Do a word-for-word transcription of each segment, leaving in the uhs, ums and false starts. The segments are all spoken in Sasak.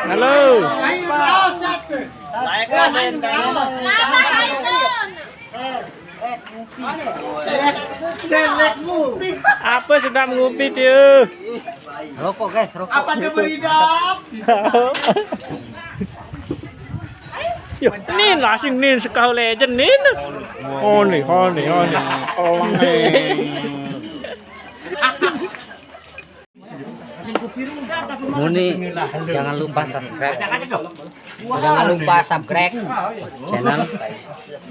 Halo. Apa sedang ngopi dia? Rokok, guys, rokok. Apa dia beridap? Yo, nin asing nin sekau legend nin. Oni, oni, oni. Muni, jangan lupa subscribe. Jangan lupa subscribe channel.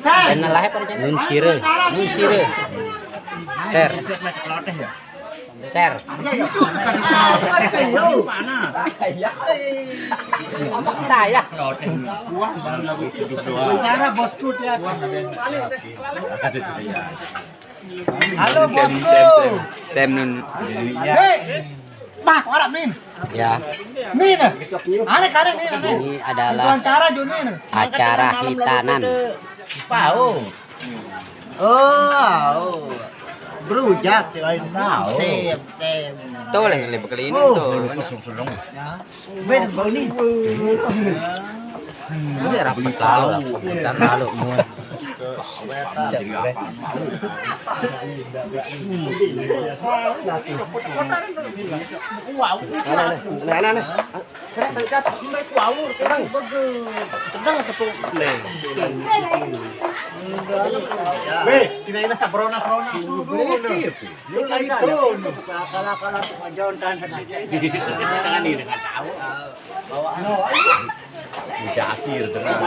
Channel lah apa channel? Nun Sire. Nun Sire. Share. Share. Nah, ya. Cara bosku dia. Halo, Sem, bosku. Sem, Sem, Sem, Nun. Hei. Mah, orang Min. Ya. Min. Aneh kare Min, aneh. Ini adalah acara Juni nih. Acara hitanan. Pau. Oh, oh. Berujak lain pau. Sem, Sem. Tuh lah yang lebih keliling tuh. Ya. Beda bau nih. Ini rapat lalu, rapat lalu semua. Siap, bre. Wow. Aneh, aneh, aneh, aneh. Keren, keren. Wow, keren. Sedang tepung. Nih. Weh, kira-kira sabrona-brona. Lu lain pun. Kalau, kalau, kalau, jangan, jangan, jangan. Jangan ini, nggak tahu. Bawaan. Mujahir, tenang.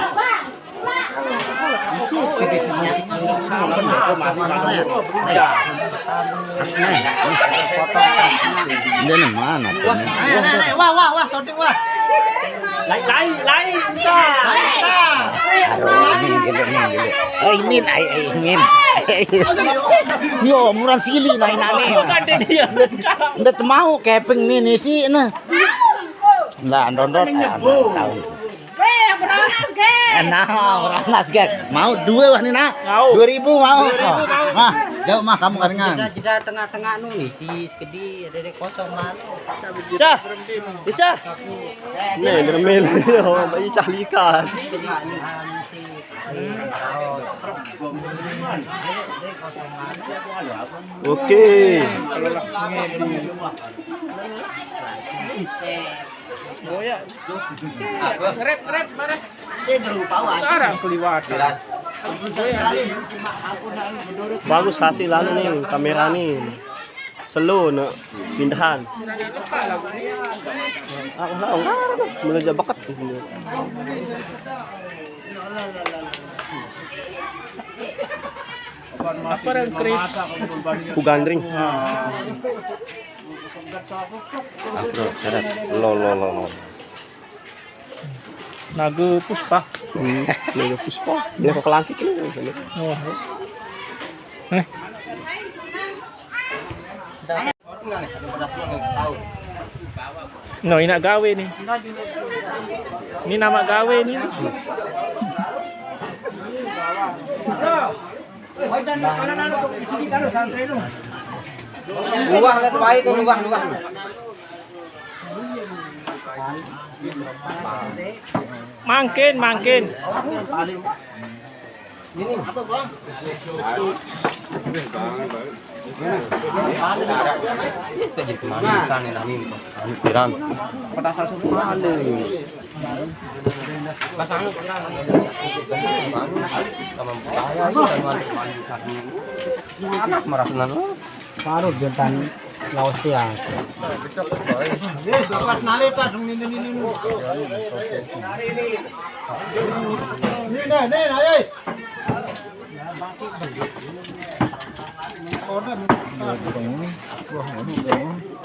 Ini mana? Ayo, ayo, ayo. Wah, wah, wah, syuting, wah. Lai, lai, lai, entah. Lai, entah. Aduh, ini gede, ini gede. Eh, Min, ai, ai, Min. Yo, murah sili, naik nane. Bukan dia. Ndet mau keping nih, nih sih, nah. Lah, ndondon, eh, tahu. Weh, beranas, geng. Eh, nah, beranas, geng. Mau dua wah nih, nah. Mau. Dua ribu mau. Dua ribu mau. Nah, jauh mah kamu kan dengan. Jeda, jeda tengah-tengah nu nih, si sekedi, ada dek kosong lah. Cah. Ica. Nih, geremil. Oh, Mbak Ica likat. Oke. Oh ya. Rep, rep, mana? Sekarang keliwatan. Bagus hasil anu nih, kamera nih. Slow nih, pindahan. Ah, enggak, enggak, mulai jabak. Apa yang Chris? Ku gandring. Ah, bro, seret. Lo, lo, lo, lo. Naga Puspa. Hmm, Naga Puspa. Dia ke langit nih. Oh. Eh. No, ini gawe nih. Ini nama gawe nih. Luah, lihat wae tuh, luah, luah. Mangkin, mangkin. Ini apa, Bang? Kita jadi kemana sana ini? Anu pirang. Pada satu malu. Pasang sama saya ini kan mandi satu. Anak merasa nanu. Baru jantan laos ya. Ini, ini, ini, ini. Ini, ini, ini, ayo.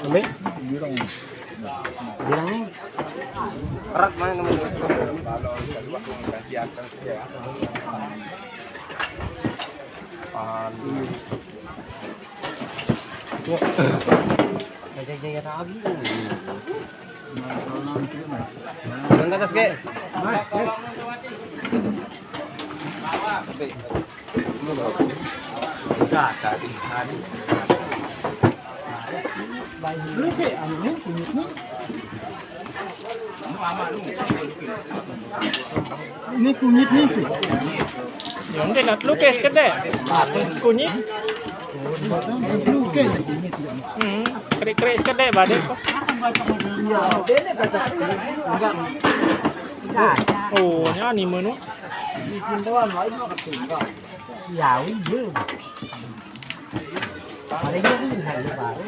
Ini? Bilangnya erat mana teman-teman? Palu. Jaga-jaga lagi kan. Turun ke atas, Ge. Udah, tadi, tadi. Lu, Ge, anu, kunyitnya. Ini kunyit nih. Ya, mungkin nak lukis kedek. Kunyit. Lukis. Hmm, krik-krik kedek badai kok. Oh, ini menu. Di sini doang, lain mah ketinggal. Ya, udah. Hari ini hari baru.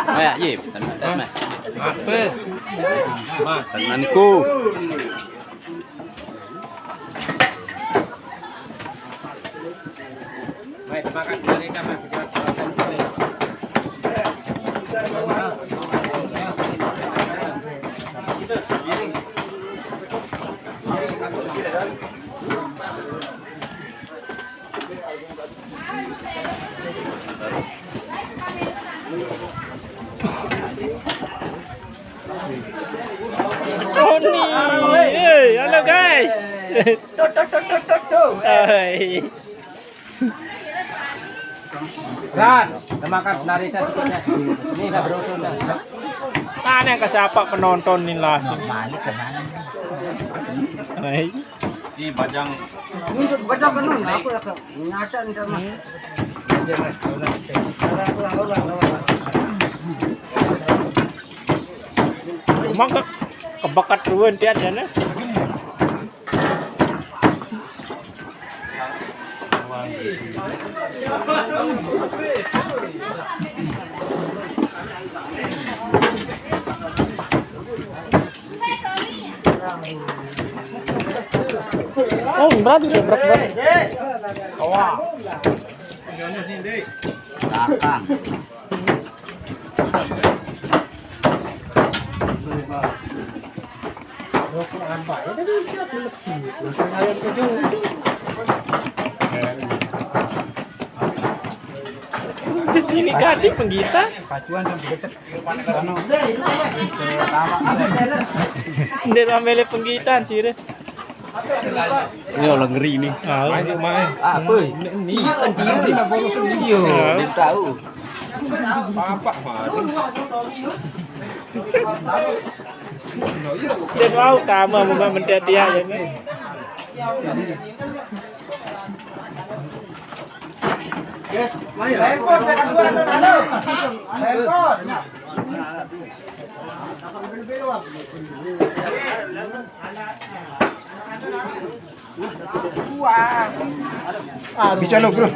Maya, ye, tenan, meh. Apa? Tenanku. Sony. Hey, halo guys. Tuh, tuh, tuh, tuh, tuh, tuh. Hai. Ran, udah makan dari tadi. Ini udah berusun dah. Mana yang kasih apa penonton nih langsung? Balik ke mana? Hai. Ih, bajang. Ini bajang kan, aku lah, Kak. Nyata nih, sama. Hmm. Emang ke, kebekat ruwen tiat jana. Oh, berat, berat, berat. Wah. Belakang. Ini kasih penggita. Pacuan sampai gede. Dia ambil penggitan sih deh. Ini orang ngeri nih. Ah, ayo, main. Apa? Ini, ini. Iya, kan dia. Ini baru sendiri. Iya. Dia tahu. Apa, Pak? Dia tahu sama, sama mentia dia ya nih. Bicara lo, bro.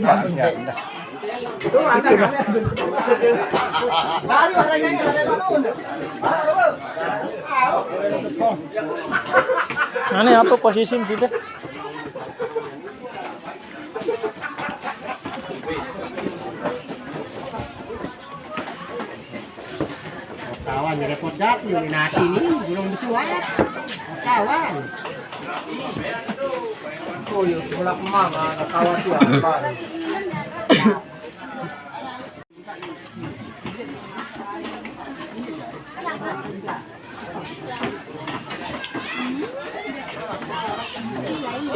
Wah, ya, udah. Nah, ini apa posisi sih, Teh? Kawan repot datang, ini nasi ini belum disuap. Kawan. Oh, iya, sebelah kemana? Ada kawan tuh, apa?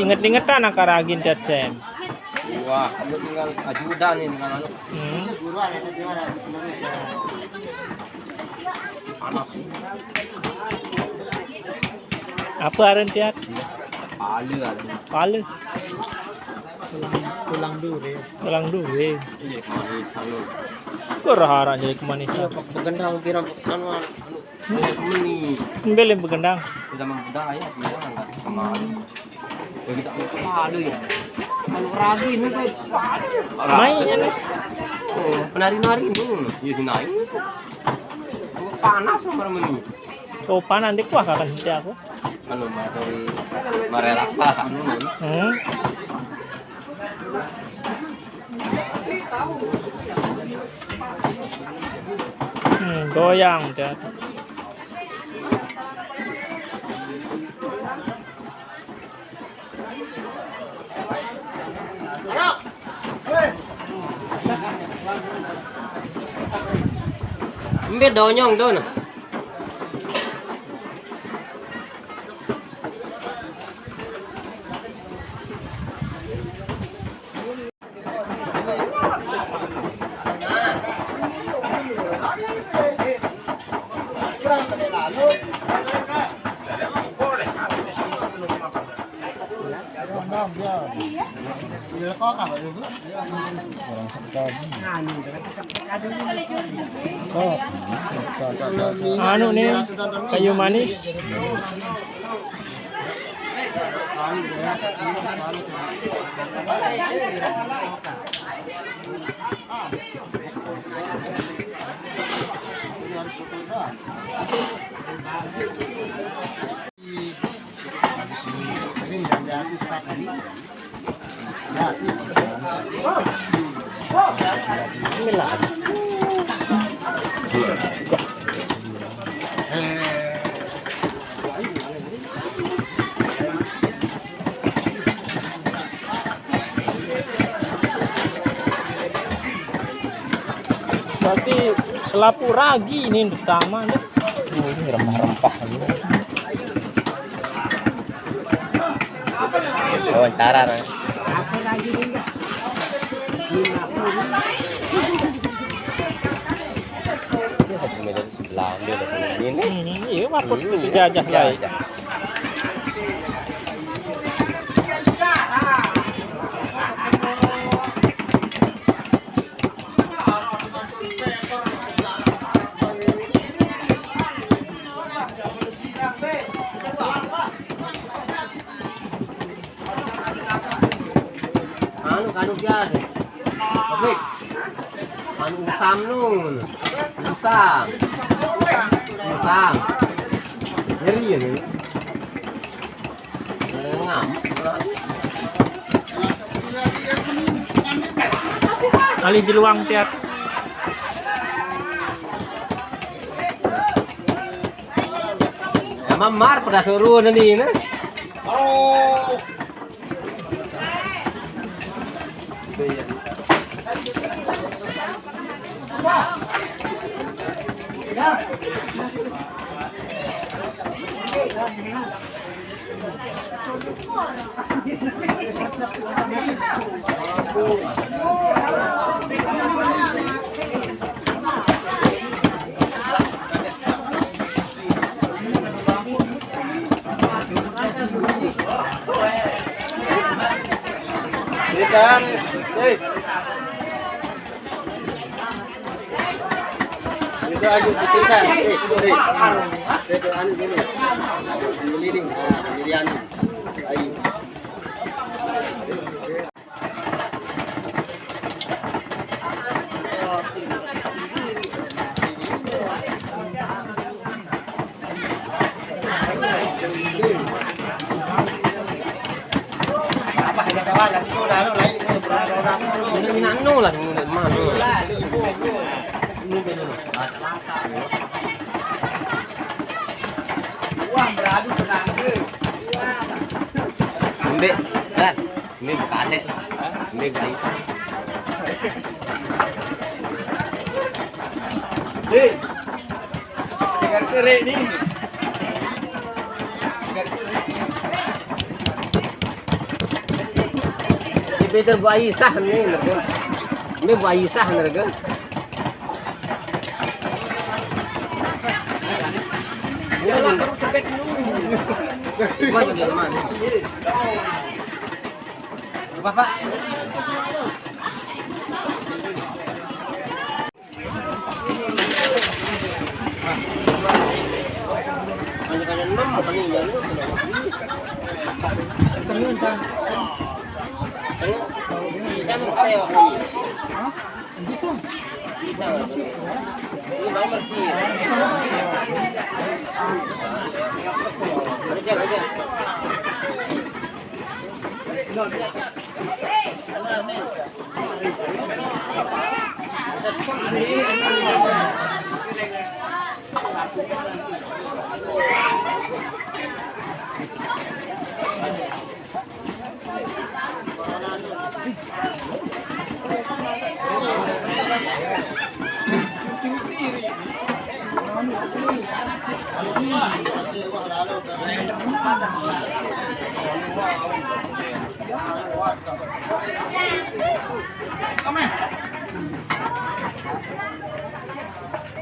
Inget-ingetan angka ragin tiat sem. Wah, aku tinggal ajudan nih dengan anu. Hmm. Panas. Apa aren tiat? Pale aren. Pale. Tulang, tulang dure. Tulang dure. Iya, manis anu. Kok hara jadi kemanisan? Iya, begendang pirang anu, anu, meni. Embel yang begendang. Kita menggendang aja, pirang kemarin. Ya kita pale ya. Kalau ragi ini kayak pale. Mainnya nih. Oh, penari-nari ini. Ya sinain. Panas sama meni. Oh, panas, ndeq kuah kakan siti aku. Anu, makan marelaksa, anu. Hmm. Hmm, goyang dia. Mbir donyong don. Anu nih, kayu manis. Berarti selapu ragi ini pertama nih. Oh, ini rempah-rempah ini. Wawancara, nah. Ini satu meja sebelah, ambil dari sini. Hmm, iya, apa dijajah lah. Dijajah. Anu, kanu pian. Topik. Anu usam nun. Usam. Usam. Ngeri ya ni. Ngam. Kali jeluang tiap. Sama mar pada suruh nanti ni. Oh. Ini kan, hei. Itu aja putusan. Eh, eh. Itu anu gini. Keliling. Ah, keliling. Ayo. Ini anu lah, ini anu. Ambil, kan? Ini bukan dek. Ini bukan iseng. Hei. Dengar kerek ni. Ini Peter buat isah ni, nergen. Ini buat isah, nergen. Bapak.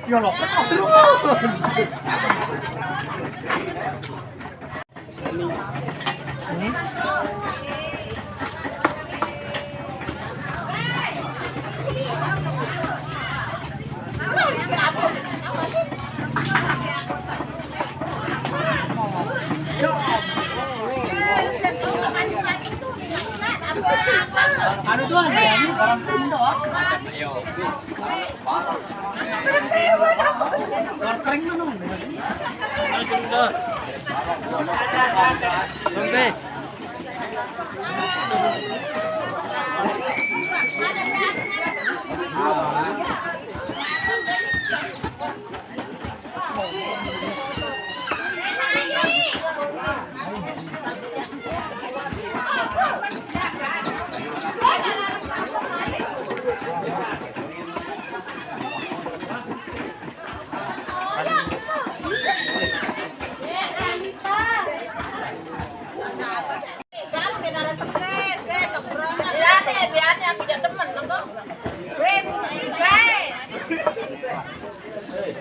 Ya Allah, seru. Anu tuh, ini barang pintu, ah. Kering tuh, Nung.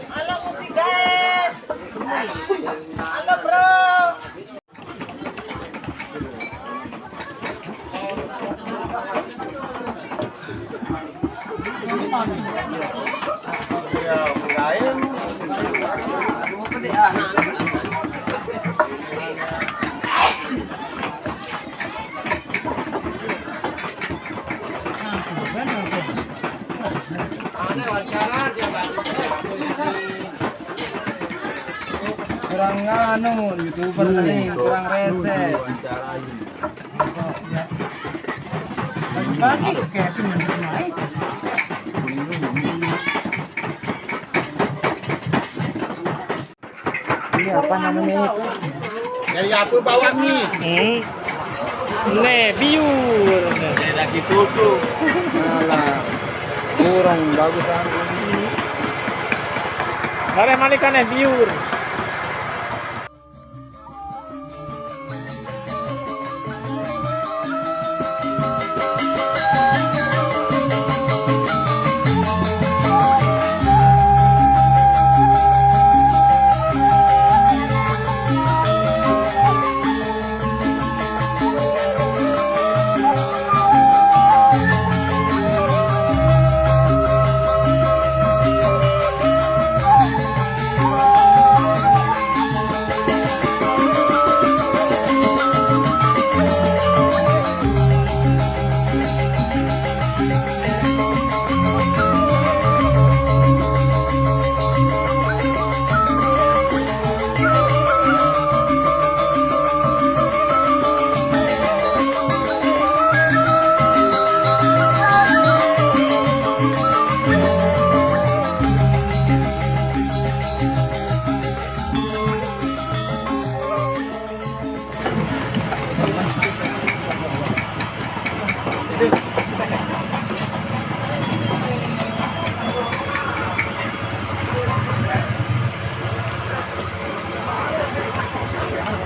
Halo, Upi, guys. Halo, bro. Kurang anu, YouTuber tadi, kurang rese. Bagi-bagi, Kevin yang naik. Ini apa namanya itu? Dari apa bawang nih? Hmm. Nih, biur. Ini lagi tutup. Alah. Kurang bagus, ah. Bareh malikan, eh, biur.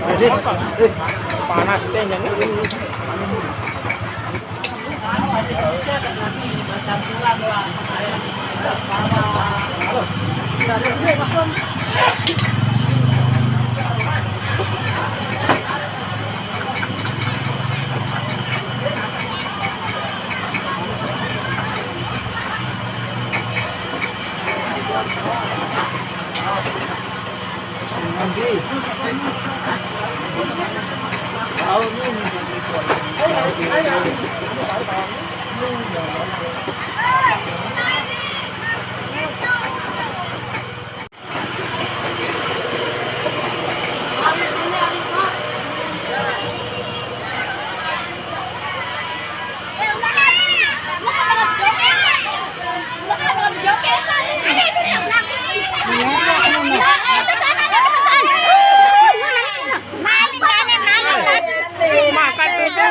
Jadi, eh, panas teh, jangan. Makan itu.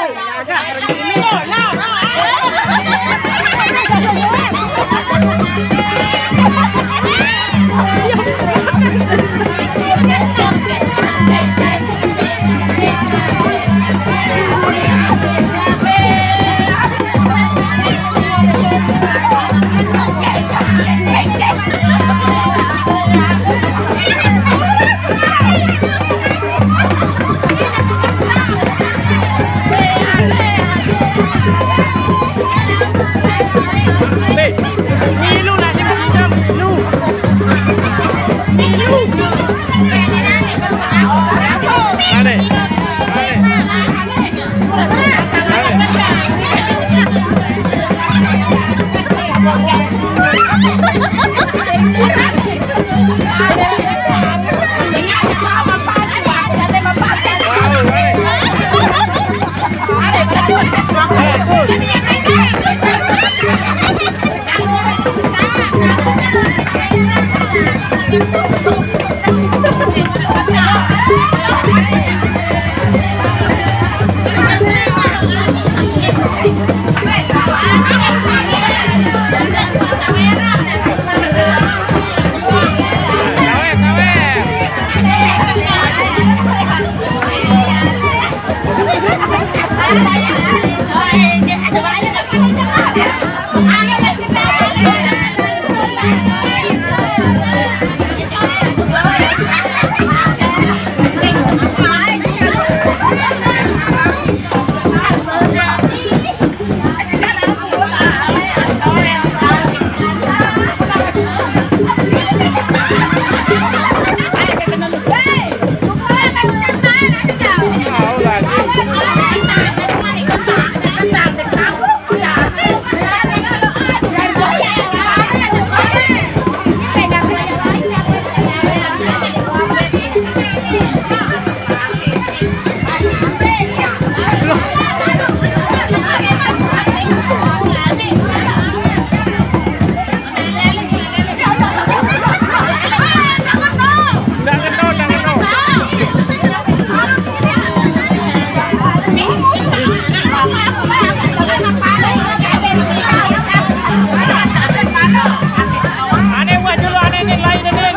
Ane wah julu, ane nih, lain nih.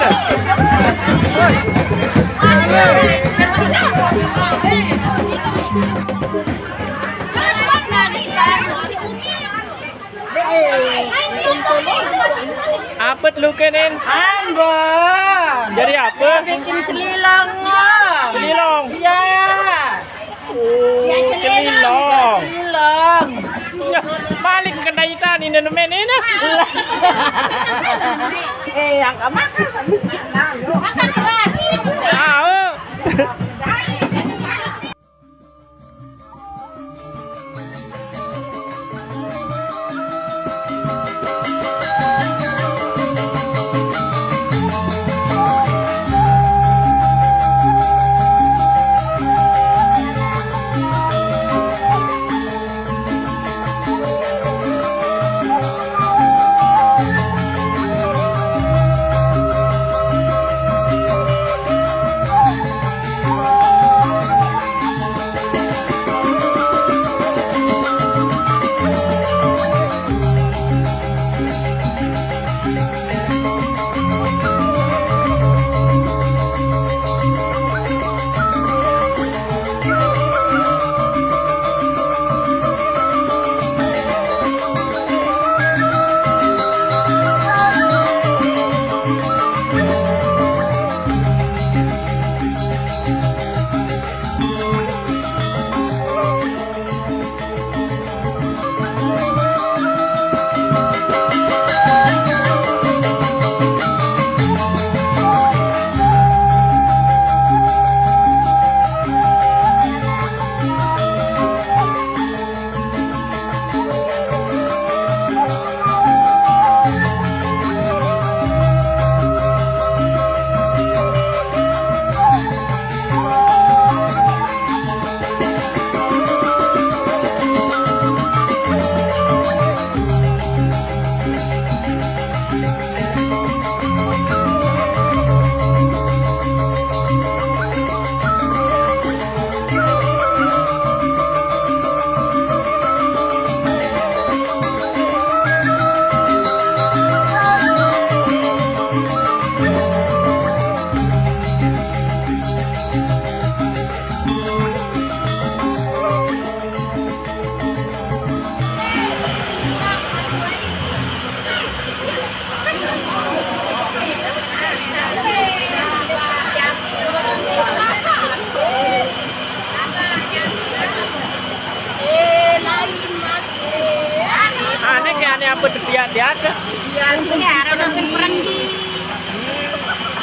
Apa tuh, Kenin? Ambon. Jadi apa? Bikin celilong. Celilong? Iya. Oh, celilong. Celilong. Ya, balik ke daitan ini nemen ini. Eh, yang makan. Makan keras. Ah. Aneh kayak aneh apa tepiak dia ke? Iya, ini ada orang perenggi.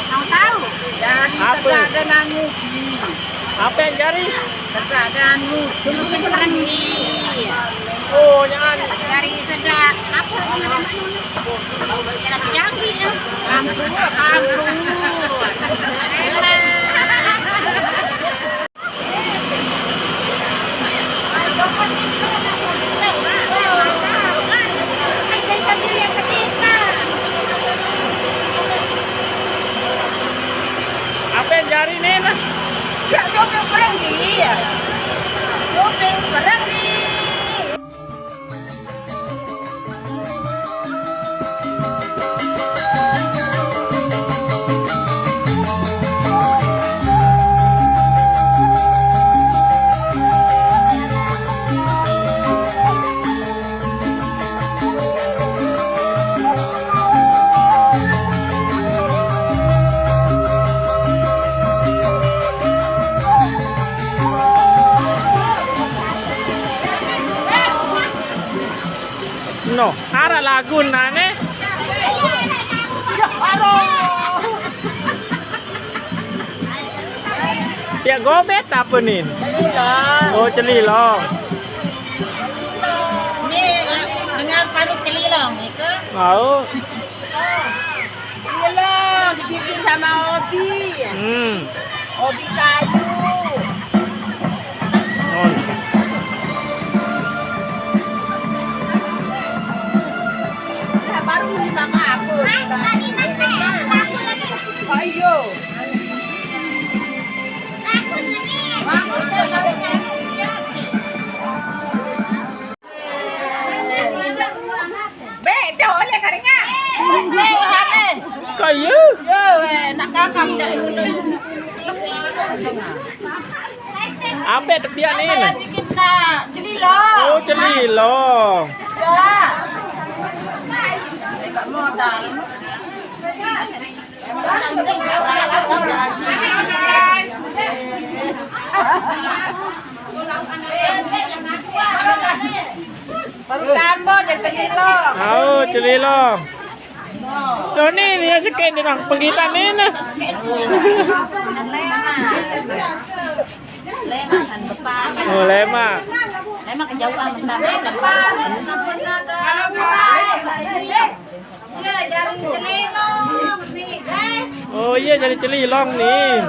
Mau tahu? Jadi apa? Ada ngangu. Apa yang jari? Ada anu, perenggi. Oh, nyaan. Dari sedak apa namanya? Jalan Jambi ya. Ampun, ampun. Apa yang jari ni, nah? Ya, shopping pergi ya. Shopping pergi. No, ara lagu nane. Ya, aduh. Ya, gobet apa nih? Celilong. Oh, celilong. Ini dengan paru celilong itu. Mau. Iya lah, dibikin sama Obi. Hmm. Obi kayu. Oh. Lah, baru beli mama aku. Ayo. Beda oleh karingan. Kayu. Yo, eh, nak kakak minta dulu. Apa tepian ni? Apa yang bikin nak celilo? Oh, celilo. Ya. Modal. Baru tambah dia celilo. Oh, celilo. Tuh ni, dia sikit dia nak penggitan ni nah. Lema kan depan. Oh, lema. Lema kejauhan bentar. Depan. Iya, jari celilong nih, guys. Oh iya, jari celilong nih.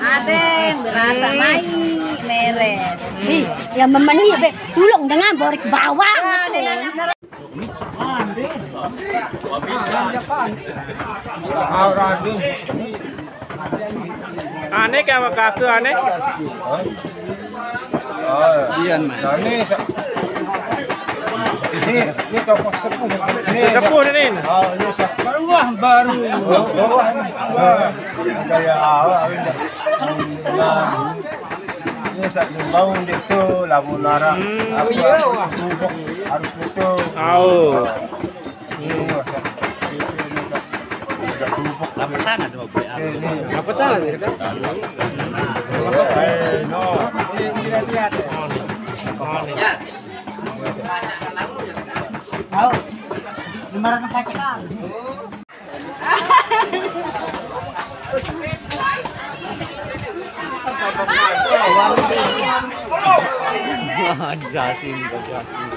Adeng, berasa hmm. Mai, meren. Ih, ya memeni be, tulung dengan borik bawang. Ah, aku. Adeng, adeng. Ane kayak kakak ane. Oh, iya, Mas. Nah, ini sa-, ini, ini tokoh sepuh. Ini sesepuh ini. Oh, ini sa-, baru, wah, baru. Wah, wah, ini. Wah, gaya awak, ini. Nah, ini satu bau dia tu, labu larang. Hmm. Apa, iya, wah. Subuk, harus betul. Oh. Lapetan ada, Bu. Lapetan ada, kan? Tahu. Lima ratus pakai, Kang. Wah, jasin, jasin.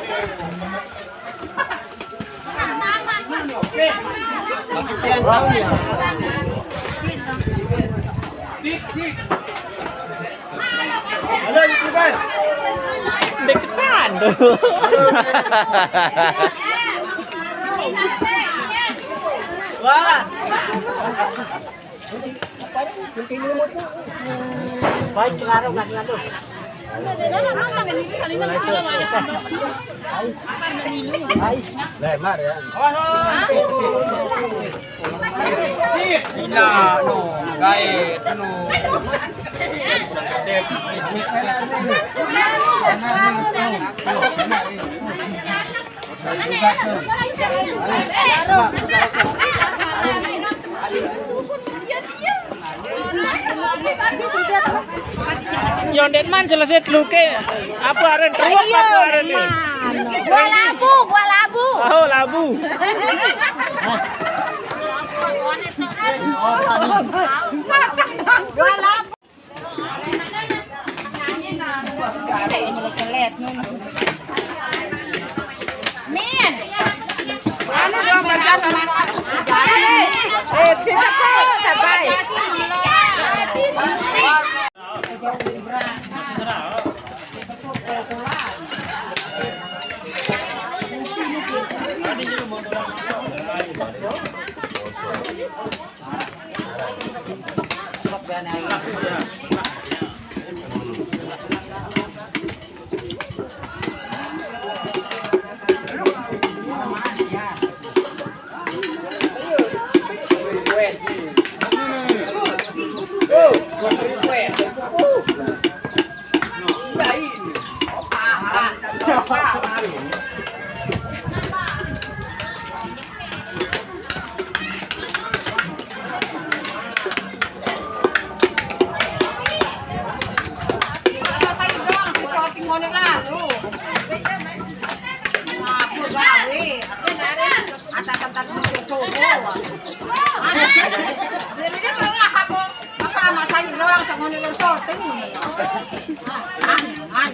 Halo, YouTuber. Deketan tuh. Wah. Baik, pengaruh kan, aduh. Lemar ya. Ina, no, gae, anu. Yon den man selesai teluke. Apa aren? Truk apa aren ni? Buah labu, buah labu. Oh, labu. Buah labu. Celet, nun. Atas-atas mencoba. Jadi dia kalau lah aku, apa sama sayur doang, sama ini syuting. Ah, ah, ah.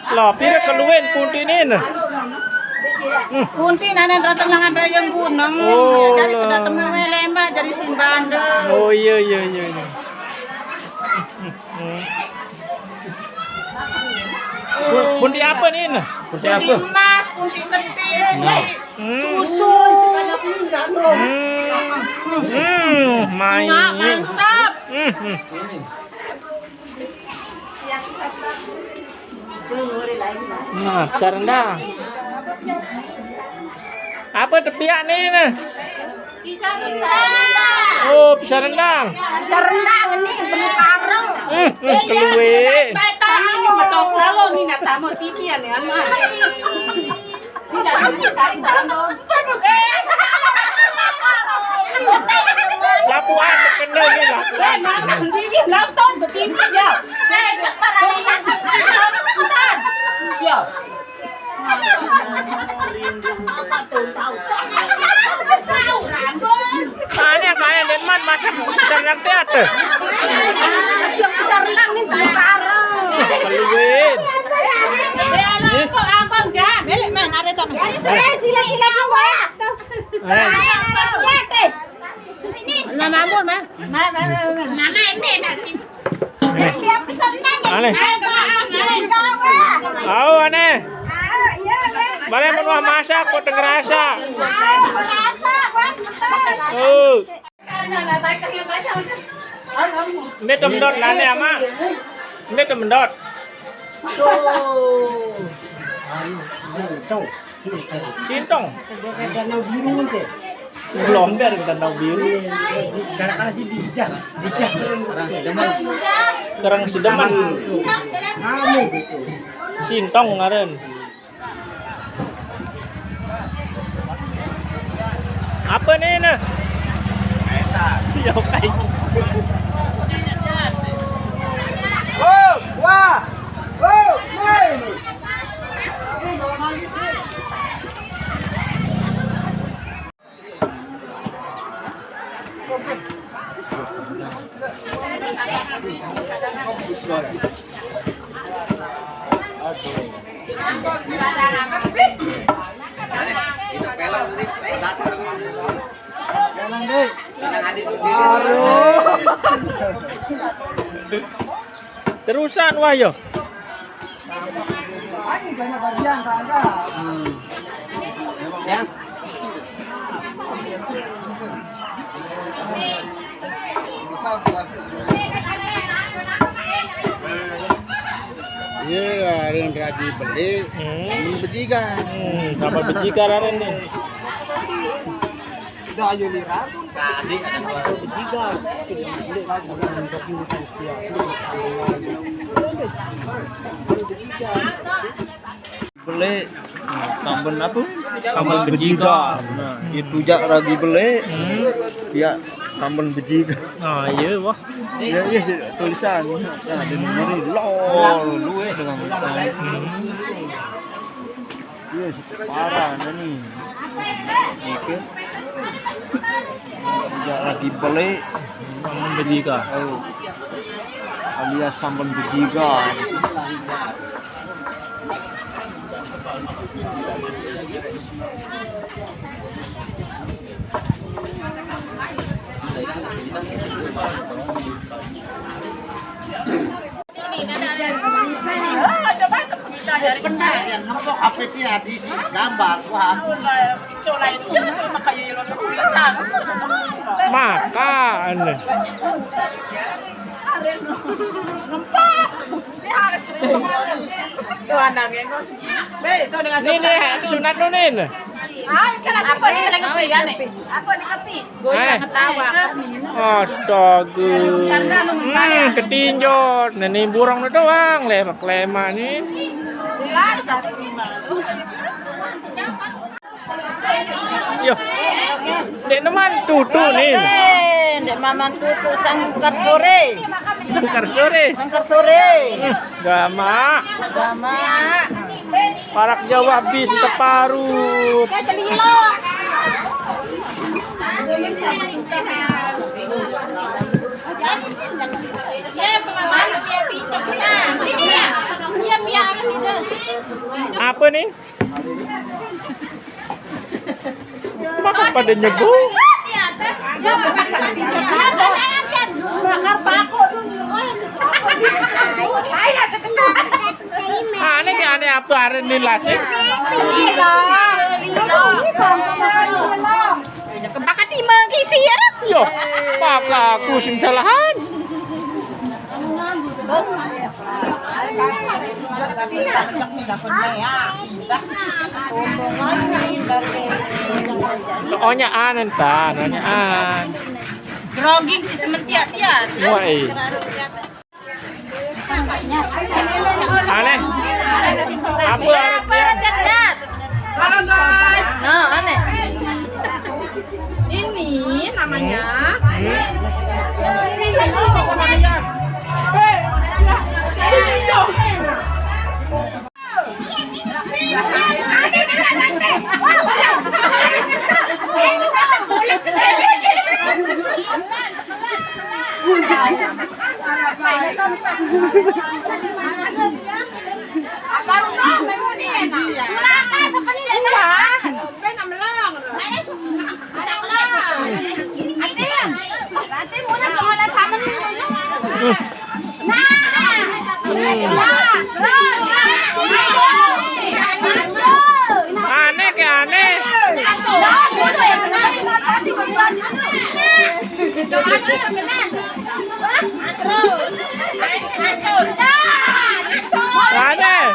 Lah, pire keluwen puntine ne? Hmm. Kunti nane dateng nang ada yang gunung. Oh, ya, jadi lah. Sudah temu lembah jadi simbande. Oh, iya, iya, iya, iya. Hmm. Pun-, punti apa nih, ne? Punti apa? Emas, kunti kentil, nah. Hmm. Susu. Hmm. Hmm, main. Nah, mantap. Hmm, hmm. Nah, pisang rendang. Apa tepiak nih, nah? Pisang rendang. Oh, pisang rendang. Pisang rendang ini penuh karung. Hmm, hmm, eh, iya, keluwe. Baik, baik, baik. Ini betul selalu nih, nggak tamu T V ya, nih, aman. Lapuan, kendel ni, lapuan. Tanya kayak Denman masak bisa ngerti ada. Keluin. Balik, Man, ada tamu. Sila, sila, sila, sila. Eh. Nah, Mamun, Mah. Mama ini nanti. Eh. Aneh. Ayo, aneh. Ayo, iya, iya. Balik menua masak, kok ngerasa. Ayo, ngerasa, Bos, betul. Oh. Ini temdot nane, Ama. Ini temdot. Tuh. Tuh. Sintong. Danau biru ente. Longgar danau biru. Kadang-kadang sih bijak, bijak. Kerang sidemen. Kerang sidemen. Kamu gitu. Sintong ngaren. Apa nih, nah? Iya, oke. Oh, wah. Oh, main. Terusan wah yo. Hmm. Ya. Iya, ada yang ragi beli, hmm. Ini bejiga. Hmm, sama bejiga ada nih. Udah ayo lihat. Tadi ada dua. Tiga. Beli sambel apa? Sambel bejiga. Nah, itu jak lagi beli. Hmm. Ya, sambel bejiga. Ah, iya, wah. Ya, iya sih, tulisan. Nah, di nomor ini. Lol, lu, eh, dengan. Hmm. Iya sih, parah nih. Oke. Tidak lagi beli. Sambal bejiga. Oh. Alias sambal bejiga. Benar, yang nembok H P dia diisi gambar, wah. Makan. Tuh, anaknya. Be, itu dengan Ini nih, sunat nunin. Ah, kan apa nih, lagi kopi ya nih? Apa nih, kopi? Goyang, eh, ketawa. Astaga. Hmm, ketinjot. Nah, ini burung doang, lemak-lemak nih. Yo. Dek neman tutu nih. Eh, dek maman tutu sangkar sore. Sangkar sore. Sangkar sore. Hmm, gama. Gama. Parak Jawa bis teparut. Apa nih? Maka pada nyebut. Aneh nih, aneh apa hari ini lasik? Kebakar timah gisi ya. Yo, maka aku sing salahan. Onyaan entan, onyaan. Groging si sementia-tia. Wah, eh. Aneh. Apa artinya? Halo, guys. Nah, aneh. Ini namanya. Hmm. Aneh ke aneh. Aneh.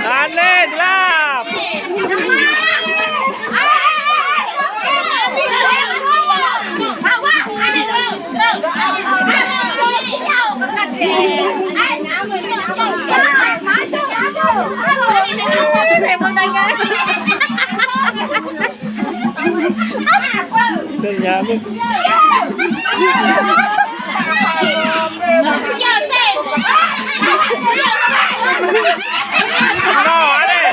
Aneh, gelap. Ternyata. No, aneh.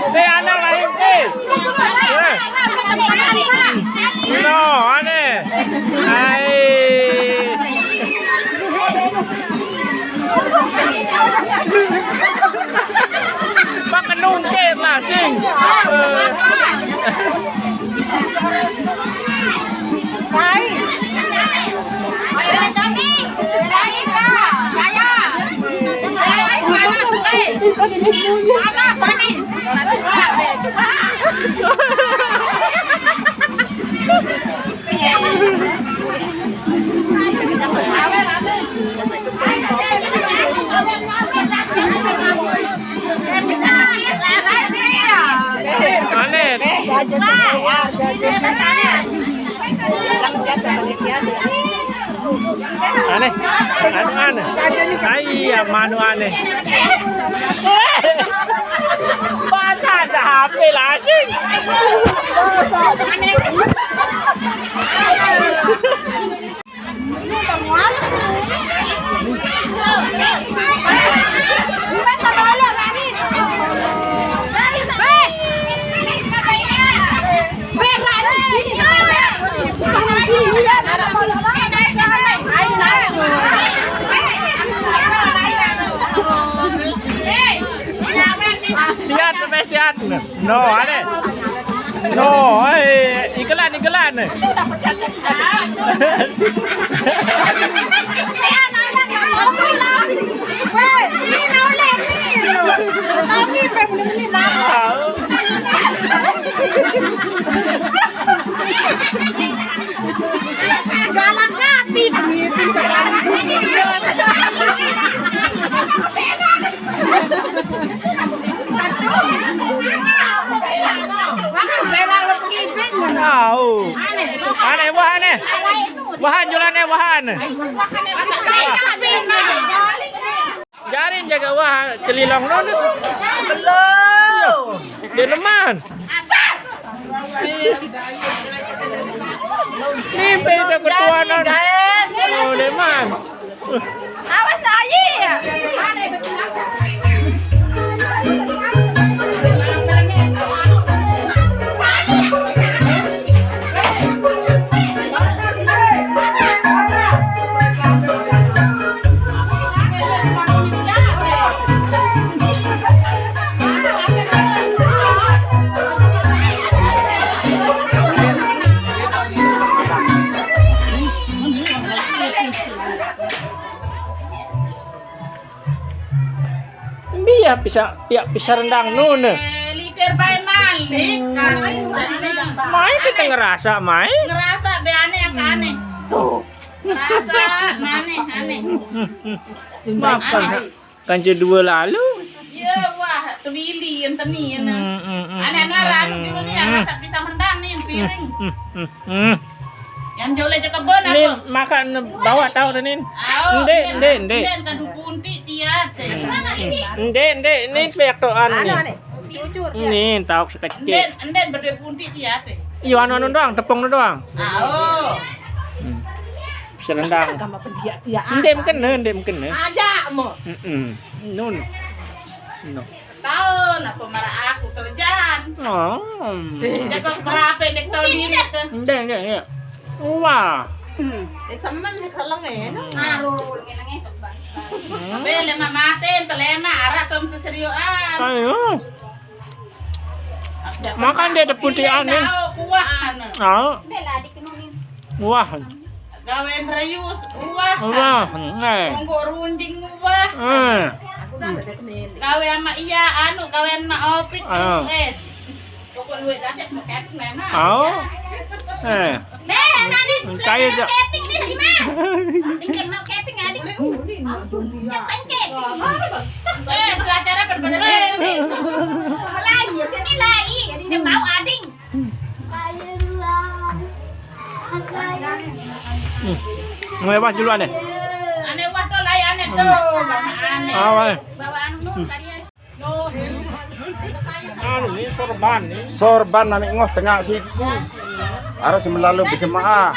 Teh, anak lain, teh. Eh. No, aneh. Ai. Makan nungke masing. Eh. Sai. Ayo, Tony. Saya. Saya. Saya. Panas, Tony. Aneh. Aneh. Anu aneh. Ai, iya, manu aneh. Basan. Capek lah, asik. Siat, sampai siat. No, aneh. No, eh, iklan, iklan. Galak hati begitu sekarang. Tahu. Aneh, wah, aneh. Wahan, jualannya wahan. Jarin jaga wah, celilong nun. Belum. Dia leman. Ini beda ketuanan. Guys. Oh, leman. Awas, ayi. Dia bisa, pihak bisa rendang nun. Eh, liter bae malik. Mai kita ngerasa, mai. Ngerasa be aneh apa aneh? Tuh. Ngerasa aneh, aneh. Makan. Kan dua lalu. Iya, wah, tebili yang teni ya nah. Aneh-aneh ranu di mana ya, ngerasa bisa rendang nih piring. Yang jauh aja kebon apa? Makan bawa tahu dah, Nin. Ndek, ndek, ndek. Ndek kadu punti tiate. Ndek, ndek, ini pihak toan nih. Ini tahu sekecil. Ndek, ndek berdua punti tiate. Iyo, anu, anu doang, tepung doang. Ah, oh. Bisa rendang. Ndek mungkin, ndek mungkin. Aja mo. Nun. No. Tahun apa marah aku kerjaan. Oh. Dia kok berapa dek tahu diri tuh. Ndek, ndek, ndek. Wah. Hmm. Semen seleng ya. Aduh, ngelengnya sok banget. Bele mah mate, telena, arah tom keseriuan. Ayo. Makan dia deputi aneh. Kuah. Ah. Bela dikenunin. Wah. Gawean reyus, wah. Wah, eh. Monggo runjing, wah. Eh. Gawe sama iya, anu, gawean sama Opik. Ah. Eh. Pokok luwe dapet mau keping lah, Mak. Oh. Eh. Nih, nanti keping nih, Mak. Bikin mau keping, adik. Keping, keping. Eh, itu acara berbeda. Lain, sini lain. Jadi dia mau, ading. Hmm. Mewah dulu aneh. Aneh wah tuh lah ya, aneh tuh. Aneh. Awal. Bawa anu tadi ya. Anu nih sorban nih. Sorban nami ngoh tengah siku. Harus melalui berjemaah.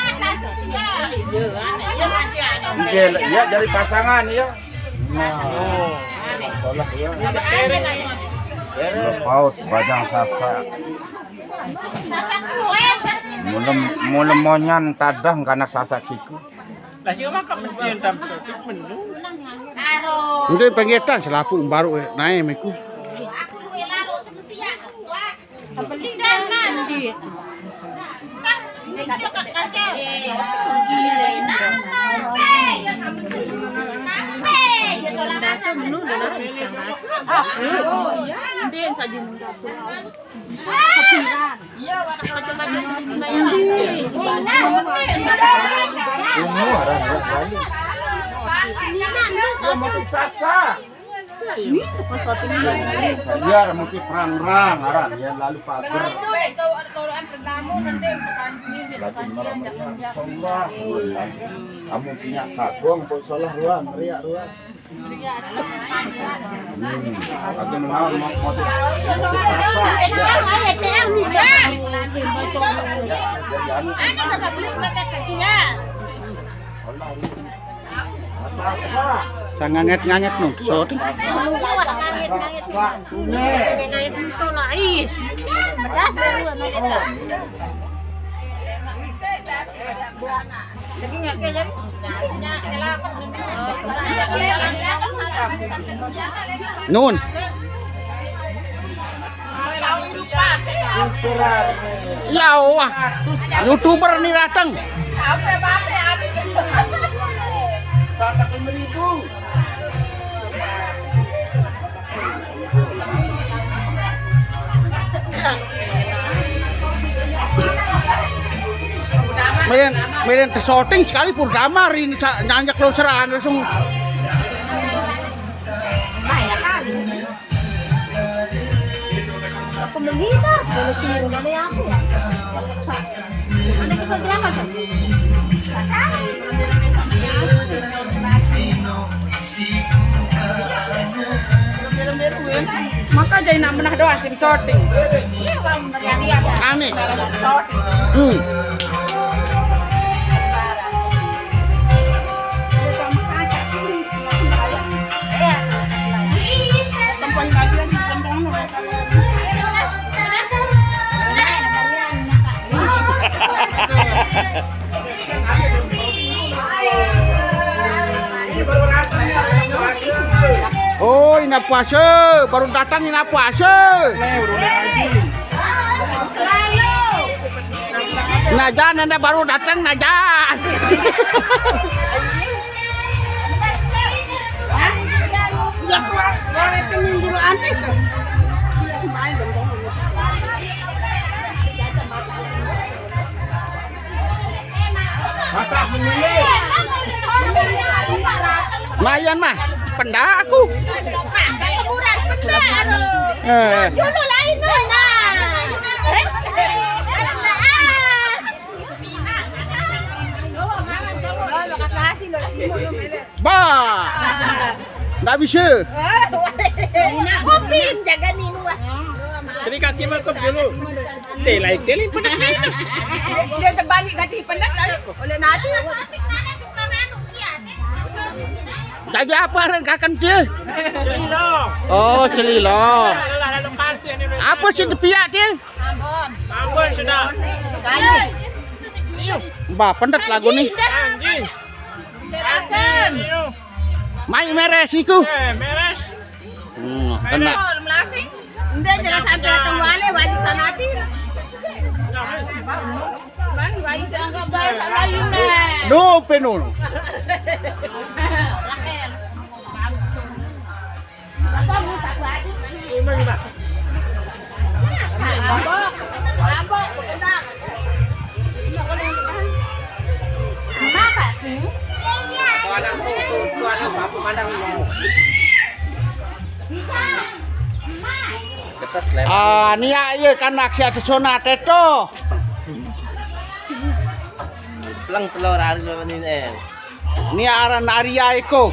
Iya, iya, dari pasangan ya. Nah. Salah ya. Paut bajang sasak. Mulem, mulem monyan tadang kanak sasak siku. Lah sing makan mesti entam menu. Ente pengetan selapu baru nae meku. Ini orang balik. Dia mau sasa. Biar mungkin perang-rang aran ya, lalu pagar. Begitu deh, kalau kalau pertama nanti pertandingan dia pertandingan yang yang Allah. Kamu punya kagong kok salah ruang, riak ruang. Hmm. Aku menawan mau mau. Ada nggak tulis kata-katanya? Allah. Sanganget-nganget nu, sot. Nun. Ya wah, YouTuber nih datang. Meren, meren tersoting sekali pur damar ini sa-, nyanjak lo seran langsung. Aku menghindar, kalau sini udah lihat aku. Ada kita berapa tuh? Maka jadi nak menah doang sim shooting. Aneh. Hmm. Oh, ina puasa, baru datang ina puasa. Najan, anda baru datang, najan. Mayan mah, pendak aku. Eh. Dulu lain, nah. Bah. Ndak bisa. Kopi jaga ni, wah. Tadi kaki mah kop dulu. Deh, lain kali pendak. Dia terbalik ganti pendak, kan? Oleh nasi. Jadi apa ren kakan dia? Celilo. Oh, celilo. Apa sih tepiak dia? Ambon sudah. Bah, pendet lagu nih. Anjing. Meresan. Mai meres iku. Eh, meres. Hmm, kena. Melasing. Ndak, jangan sampai datang wale, wajib sanati. Bang, wajib jangan bang, sama Yuna. Duh, penun. Getes lewat. Ah, nia ieu kan aksi atuh sunat itu. Pleng telur hari ini, eh. Ni aran Arya iku.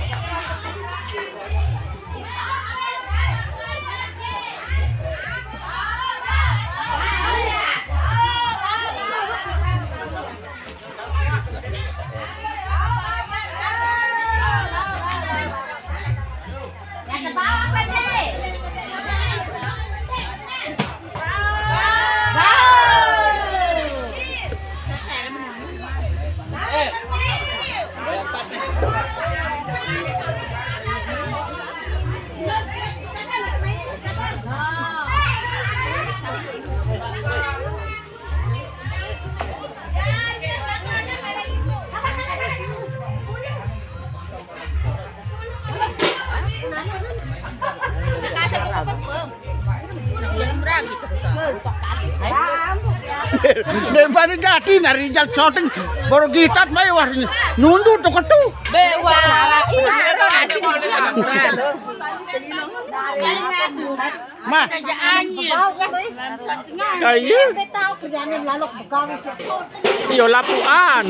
Daripada jadi nari jal shooting, baru gitat bae wah nunduk tuh ketu. Bewa. Iya. Mah. Kayu. Iyo lapukan.